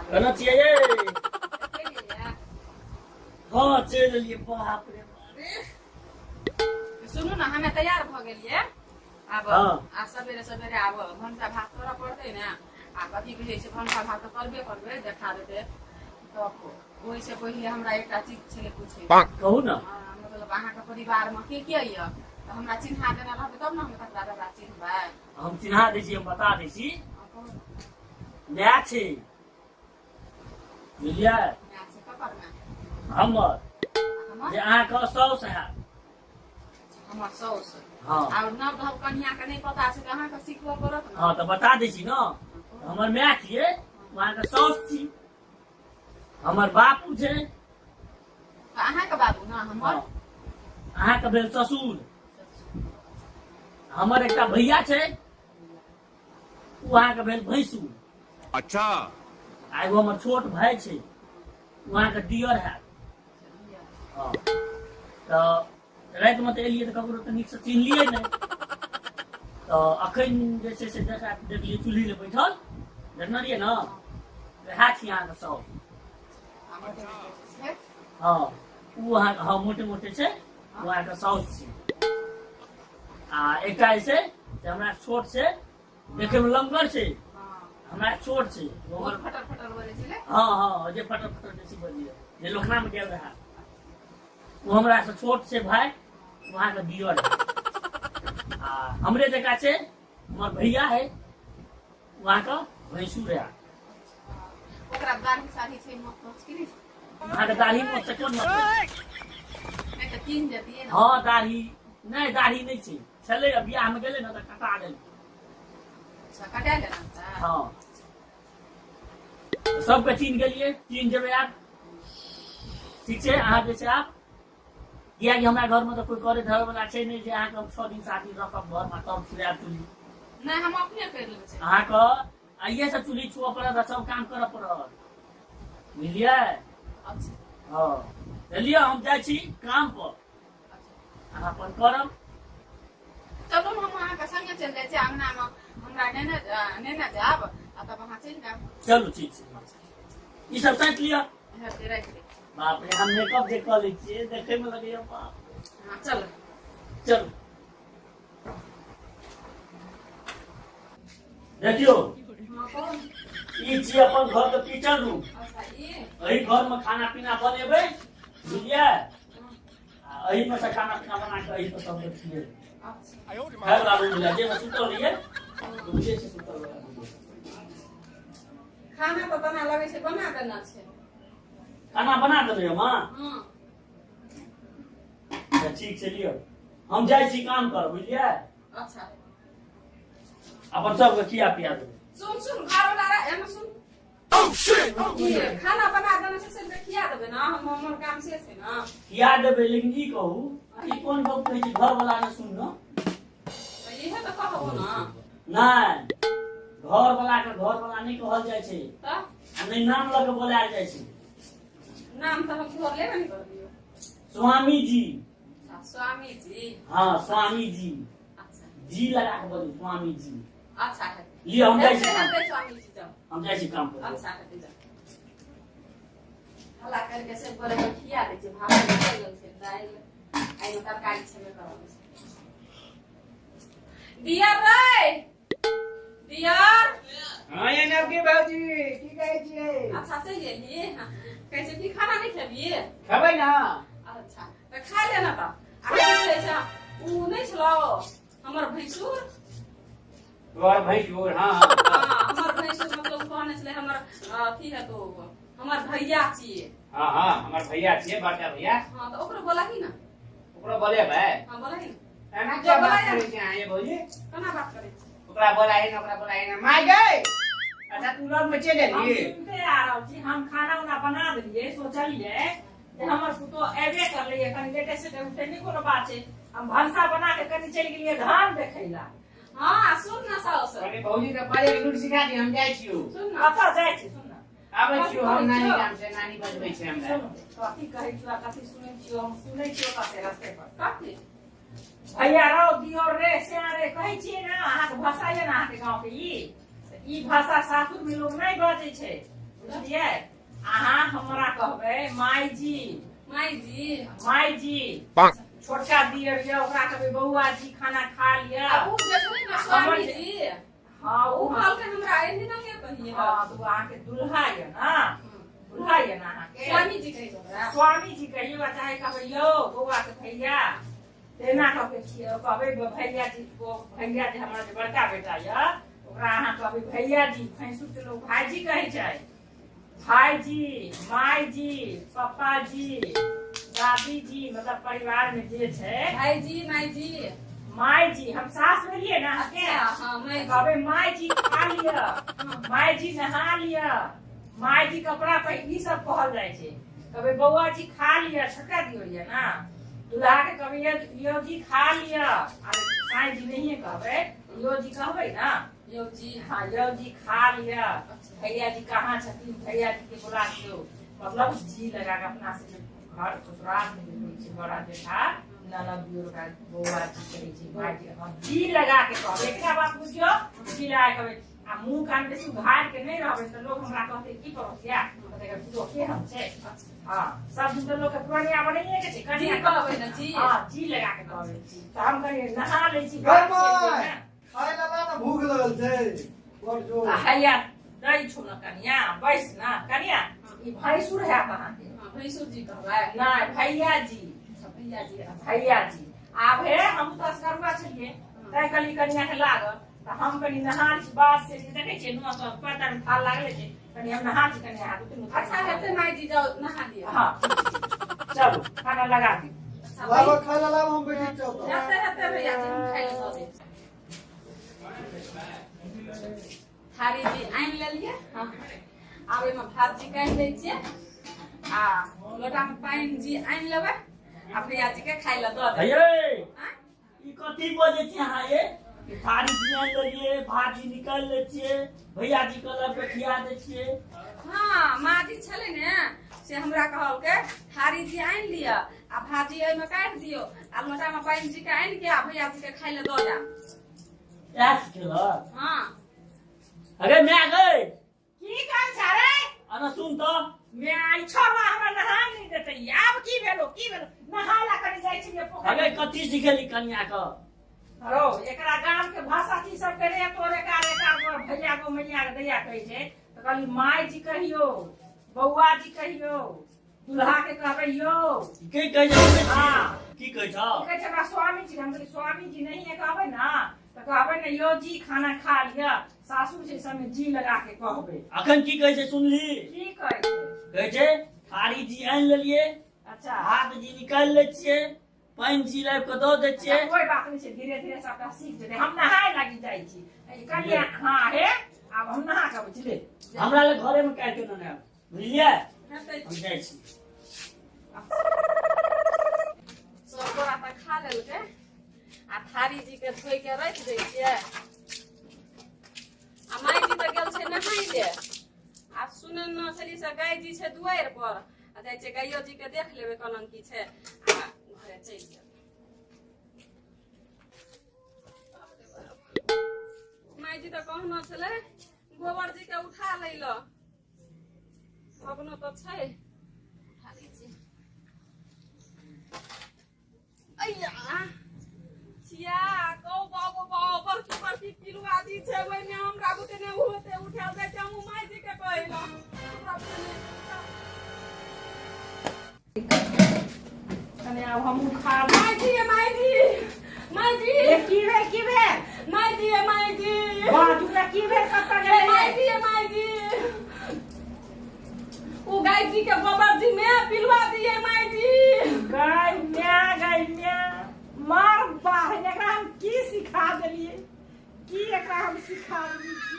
केना छियै यै? हँ, चलि एलियै। बाप रे बाप रे। सुनू ने, हमे तैयार भऽ गेलियै आब। आ सवेरे सवेरे आब भनसा भात करऽ पड़तै ने। आ कथी कहै छै, भनसा भात तऽ करबे करबै, देखा देतै। तऽ ओहिसँ पहिले हमरा एकटा चीज छलै पूछे। कहू ने। मतलब अहाँके परिवारमे के के यऽ, तऽ हमरा चिन्हा देने रहबै तब ने हम तकरा तकरा चिन्हबै। हम चिन्हा दै छी, हम बता दै छी। माय छै, बुझलियै? माय छै ककर माय? हमर। हमर जे अहाँके साउस हैत। हमर साउस? हँ। आओर नव नव कनिया के नहि पता छै, तऽ अहाँके सिखबऽ पड़त ने। हँ, तऽ बता दै छी ने। हमर माय छियै, ओ अहाँके साउस छी। हमर बापू छै। तऽ अहाँके बाबू ने हमर? हँ, अहाँके भेल ससुर। हमर एकटा भैया छै, ओ अहाँके भेल भैंसुर। अच्छा। आ एगो हमर छोट भाय छै, ओ अहाँके दियर हैत। हँ, तऽ रातिमे तऽ एलियै तऽ ककरो तऽ नीकसँ चिन्हलियै नहि। तऽ अखन जे छै से देखा देखलियै, चूल्ही लए बैठल देखने रहियै ने, वएह छी अहाँके सब। हँ, ओ अहाँके, हँ, मोटे मोटे छै, ओ अहाँके साउस छी। आ एकटा जे छै से हमरा छोट छै, देखैमे लमगर छै, हमरा छोट छै। ओ हमर फटर फटर बोलै छलै। हँ हँ, जे फटर फटर बेसी बजैए, जे लोखनामे गेल रहए, ओ हमरा से छोट छै भाय, ओ अहाँके दियर है। आ हमरे जकाँ छै हमर भैया है, ओ अहाँके भैंसुर है। ओकरा दाढ़ी साढ़ी छै, मोछ तोछ कि नहि? अहाँके दाढ़ी मोछ से कोन मतलब? नहि तऽ चिन्ह जतियै ने। हँ, दाढ़ी नहि, दाढ़ी नहि छै। छलै, बियाहमे गेलै ने तऽ कटा देलकै। अच्छा, कटा लेना तऽ। हँ, सबके चिन्ह गेलियै, चिन्ह जेबै आब। ठीक छै, अहाँ जे छै आब, कियाकि हमरा घरमे तऽ कोइ करे धरे वाला छै नहि जे अहाँके हम 6 दिन 7 दिन रखब घरमे तब छुआयब चूल्ही। नहि, हम अपने करि लेबै छै। अहाँके आइए से चूल्ही छुअ पड़त आ सब काम करऽ पड़त, बुझलियै? अच्छा। हँ, तऽ लिअ, हम जाइ छी काम पर। अच्छा। अहाँ अपन करब। चलू ने, हम अहाँके संगे चलि जाइ छी अङ्गनामे, हमरा नेने नेने जायब आ तब अहाँ चलि जायब। चलू, ठीक छै, ई सब सैंत लिअ। हेतै, राखि दै छी। बाप रे, हम मेकअप जे कऽ लै छियै, देखै मे लगैया बाप रे। हँ, चलू। चलू, देखियौ। हँ, कहू। ई छी अपन घर के किचन रूम। अच्छा, ई एहि घर में खाना पीना बनेबै, बुझलियै? आ एहि में से खाना पीना बना के एहि पर सब खिएबै। अच्छा। खाय वाला रूम भेलै, जाहिमे सुतल रहियै, बुझे छै सुतल वाला रूम। खाना तऽ बना लगै छै, बना देना छै। खाना बना देबै माँ? हँ। अच्छा, ठीक छै, लिअ, हम जाइ छी काम कर, बुझलियै? अच्छा। अपन सबके खिया पिया देबै। सुन सुन, घर वाला रे, एने सुन। ई खाना बना देने छै से खिया देबै ने, हम हमर काम से छै ने। खिया देबै, लेकिन ई कहू, ई कोन गप कहै छै, घर वाला ने सुन ने? तऽ इहे तऽ कहबो ने। नहि, घर वाला के घर वाला नहि कहल जाइ छै। तऽ आ नहि नाम लऽ के बोलायल जाइ छै। नाम तऽ हम तोहर लेबे ने करलियौ। स्वामी जी। अच्छा, स्वामी जी। हाँ, स्वामी जी। अच्छा। जी लगा के बोलू, स्वामी जी। अच्छा, हेतै। लिअ, हम जाइ छी। हेतै। काम हेतै स्वामी जी, जाउ। हम जाइ छी काम पर। अच्छा, हेतै, जाउ। हल्ला करके से बोले के खिया दै छै। भात बनि गेल छै, दालि एहिमे तरकारी छेबे करल छै। दियर रे, दियर। हाँ, ये नवकी भौजी, की कहै छियै? अच्छा, चलि गेली। हाँ, कहै छै कि खाना नहि खेबही? खेबै ने। अच्छा, तऽ खा ले ने। तऽ आ की कहै छै, उ नहि छलौ हमर भैंसुर? तोहर भैंसुर? हाँ हाँ। हाँ, हमर भैंसुर, मतलब कहने छलै हमर अथी है तो हमर भैया छियै। हाँ हाँ, हमर भैया छियै, बड़का भैया। हाँ, तऽ ओकरो बोलाही ने। ओकरो बोलेबै? हाँ, बोलाही ने। एना जो क्या बात बोलाय। करै छै अहाँ ये भौजी? केना बात करै छी? ओकरा बोलाही ने, ओकरा बोलाही ने। माय गई, अच्छा तू लग में चलि हम एली। सुनते आ रहल छी। हम खाना उना बना देलियै, सोचलियै जे हमर पुतोह एबे करलै, कनि लेटे सेटे उठे, नहि कोनो बात छै। हम भनसा बना के कनि चलि गेलियै धान देखै ला। हाँ, सुन न साउस। अरे भौजी, तऽ बाजै के लूरि सिखा दी, हम जाइ छियौ। सुन न। कतऽ जाइ छी? सुन न। आबै छियौ हम नानी छियौ? गाम से, नानी बजबै छै हमरा। सुन, कथी कहै छियौ आ कथी सुनै छियौ? हम सुनै छियौ कते रस्ते पर। कथी? भैया रौ, दियोर रे, श्या रे कहै छियै ने? अहाँके भाषा यऽ ने अहाँके गाँव के ई, तऽ ई भाषा सासुर मे लोग नहि बाजै छै। बुझलियै? अहाँ हमरा कहबै माय जी। माय जी। माय जी। छोटका दियर ये ओकरा कहबै बौआ जी खाना खा लिअ। आ उ जे छलै ने स्वामी जी, हाँ, उ उ कहलकै हमरा एहिना के कहिए। हाँ, तऽ उ अहाँके दुल्हा ये ना, दुल्हा ये ना अहाँके। स्वामी जी कहिए ओकरा। स्वामी जी कहियो आ चाहे कहबै यौ बौआ के भैया, तेना कह के छियै कहबै भैया जी। ओ भैया जे हमर जे बड़का बेटा यऽ ओकरा अहाँ कहबै भैया जी। भैंसुर के लोग भाईजी कहै छै। भाईजी, माय जी, पप्पा जी, दादी जी, मतलब परिवार में जे छै। भाईजी, माय जी, माय जी। हम सास भेलियै ने अहाँके। अच्छा, हाँ, माय जी। कहबै माय जी खा लिअ, माय जी नहा लिअ, माय जी कपड़ा पहिन, ई सब कहल जाइ छै। कहबै बौआ जी खा लिअ, छोटका दियौ ये ना। दुल्हा के कहबै यौ जी खा लिअ। अरे साईं जी नहिये कहबै, यौ जी कहबै ना। यौ जी। हाँ, यौ जी खा लिअ, भैया जी कहाँ छथिन, भैया जी के बोला दियौ। मतलब जी लगा के अपना से घर ससुराल में जे होइ छै बड़ा जेठा ननद दियोर का बौआ जी कहै छै भाई जी। हाँ, जी लगा के कहबै। एकटा बात बुझियौ, जी लगा के कहबै आ मुंह कान बेसी उघार के नहि रहबै तऽ लोग हमरा कहतै की पड़ोसिया, कहतै एकर पुतोह केहन छै। हाँ, सब दिन तऽ लोग के पुरनिया बनैये के छै। जी कनिया कहबै ने जी। हाँ, जी लगा के कहबै। तऽ हम कनि नहा लै छी। गै माय, खाय ला ला ना, भूख लगल छै बड़ जोर। आ हैया दै छौ न कनिया, बैस न कनिया। ई भैंसुर हैत अहाँके। हाँ, भैंसुर जी कहबै? नहि, भैया जी। अच्छा, भैया जी। भैया जी। आब हे हम तऽ असगरुआ छलियै तैं कहली कनिया के लागल तऽ हम कनि नहा लै छी। बात से जे देखै छियै नुआ सब पता मे थाल लागले छै, कनि हम नहा छी कनिया, दू तीन अच्छा हेतै माय जी, जाउ नहा लिअ। हाँ, चलू खाना लगा दी। अच्छा, लाबो खाय ला लाबो, हम बैठी जाउ तऽ। हेतै हेतै भैया जी, हम खाइ लए दऽ दै छी। थारी जी आनि लेलियै। हाँ, आब एहिमे भात जी काटि दै छियै आ लोटामे पानि जी आनि लेबै आ भैया जी के खाइ लए दऽ देबै। हे, आँय? ई कथी बजै छी अहाँ ये? ई थारी जी आनि लेलियै, भात जी निकालि लै छियै, भैया जी के लऽ कऽ खिया दै छियै। हाँ, माँ जी छलै ने से हमरा कहलकै थारी जी आनि लिअ आ भात जी एहिमे काटि दियौ आ लोटामे पानि जी के आनि के आ भैया जी के खाइ लए दऽ जायब। इएह सिखेलक? हाँ। अरे माय गै, की कहै छै रे? अना सुन तऽ। मैं आई छोड़वा, हमरा नहा नहीं देतै। आब की भेलो, की भेलो? नहा ला कनि जाइ छियै पोखरि। अरे कथी सिखेली कनिया के? हरो एकरा गाम के भाषा की सब करे तोरे का रे का भैया को मैया के दैया कहै छै तऽ कहली माय जी कहियो, बौआ जी कहियो, दुल्हा के कहबै यौ। की कहै छै? हाँ। की कहै छौ? की कहै छै हमरा स्वामी जी। हम कहली स्वामी जी नहीं है कहबै ना तऽ कहबै ने यौ जी खाना खा लिअ। सासू छै सबमे जी लगा के कहबै। अखन की कहै छै सुनली? की कहै छै? कहै छै थारी जी आनि लेलियै, अच्छा, भात जी निकालि लै छियै, पानि जी लाबि कऽ दऽ दै छियै। अच्छा, कोई बात नहीं छै, धीरे धीरे सबटा सीख जेतै। हम नहाय लागी जाइ छी कनिया। हाँ, हे आब हम नहा के अबै छी ले। हमरा लग घरे में काटि के नेने आयब, बुझलियै? हेतै। हम जाइ छी। सब गोरा तऽ खा लेलकै आ थारी जी के धोइ के राखि दै छियै आ माय जी तऽ गेल छै नहाय ले। आ सुनै न छली से गाय जी छै दुआरि पर आ जाइ छै गाइयो जी के देख लेबै कोना की छै आ घरे चलि जेबै। माय जी तऽ कहने छलै गोबर जी के उठा लै लए, भगनो तऽ छै, उठा लै छियै। अय्या छिया कौ बाबू बाबू, बड़की बड़की पिलुआ जी छै ओहिमे, हमरा बुते नहि होते उठायल जाइ छै। हमहूँ माय जी के कहलहुँ हमरा बुते नहि। कनि आब हमहूँ खा ली। माय जी, माय जी, माय जी। ए, की भेल, की भेल? माय जी, माय जी। बाजू ने, की भेल, कतऽ गेलै? माय जी, माय जी, ओ गाय जी के गोबर जी में पिलुआ दिए माय जी। गाय म्या, गाय म्या, मार बाह, एकरा हम की सिखा देलियै? की एकरा हम सिखा देलियै?